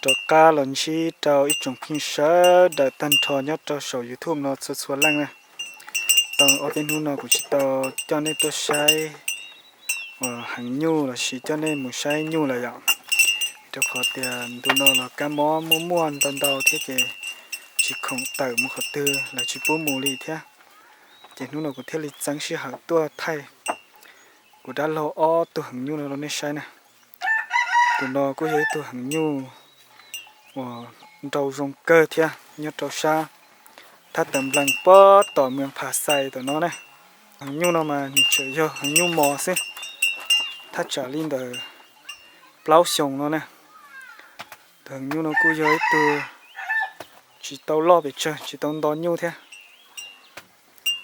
Rov qab los ntsib rau ib tsoom phooj ywg sawv daws tag nrho nyob rau saum YouTube no txhua txhua leej na. Tau ob peb hnub no kuv tsis tau coj nej tuaj saib heev nyuj los sis coj nej mus saib nyuj lawm yom. Rau qhov tias ntu no los kab mob muaj muaj ntau ntau thiab ces tsis khoom tawm mus qhov twg los tsis pub mus li thiab. Ces hnub no kuv thiaj li txeeb sij hawm tuaj thaij kuv dab laug ob tug heev nyuj no rau nej saib na. Tus no kuj yog ib tug heev nyuj uas nrau zoo kawg thiab nyob rau sab thab tawm nplees pob tom Mees Phas Xais tom no na. Heev nyuj no mas nws tseem yog heev nyuj mos xwb, thaj tsam li ntawm plaub xyoos no na. Tus heev nyuj no kuj yog ib tug tsis tau loj pes tsawg, tsis tau nto nyuj thiab,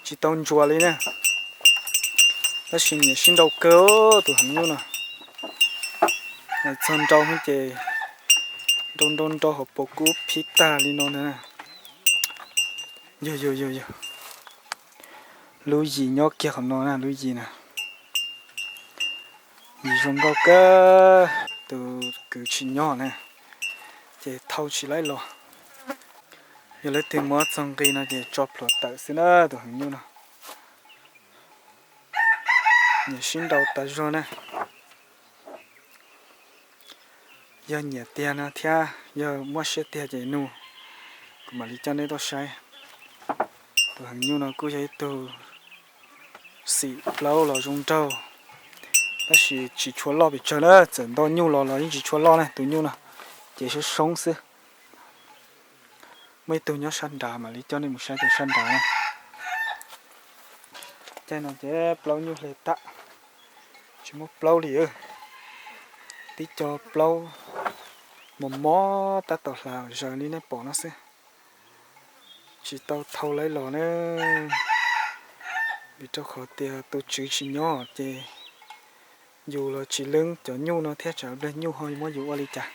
tsis tau ntsuas li na. Tab sis nyiam sib nrau kawg tus heev nyuj no. Txog nrau ces nrau nrau nrau hauv paus kub phib tag li no ntag. Yog yog yog yog, lub yim nyob kiag qhov no na, lub yim na. Yim zoo nkauj kawg, tus kwv tsis nyob na, ces thau tsis laib los. Yog leej twg muab txog nqi no ces tso plhuav tawm xwb na tus heev nyuj no. Nyiam sib nrau tas zog na. Yog nyiam tiag no thiab yog muaj siab tiag ces nug, kuv mam li coj nej tuaj saib. Tus heev nyuj no kuj yog ib tug xim plaub los zoo nraug, tab sis tsis tshua loj pes tsawg na, txawm nto nyuj los los yeej tsis tshua loj na tus nyuj no, ces soob soob xwb. Muaj ib tug nyob sab nrad, mam li coj nej mus saib tus sab nrad na. Caij no ces plaub nyuj hle tag, tsis muaj plaub li. Tib co plaub mos mos tab tom hlav zaws li nej pom no xwb. Tsis tau thau laib los ne, vim rau qhov tias tus tswv tsis nyob ces yus los tsis leeb cov nyuj no thiab tsam pliag nyuj ho muab yus ua li cas.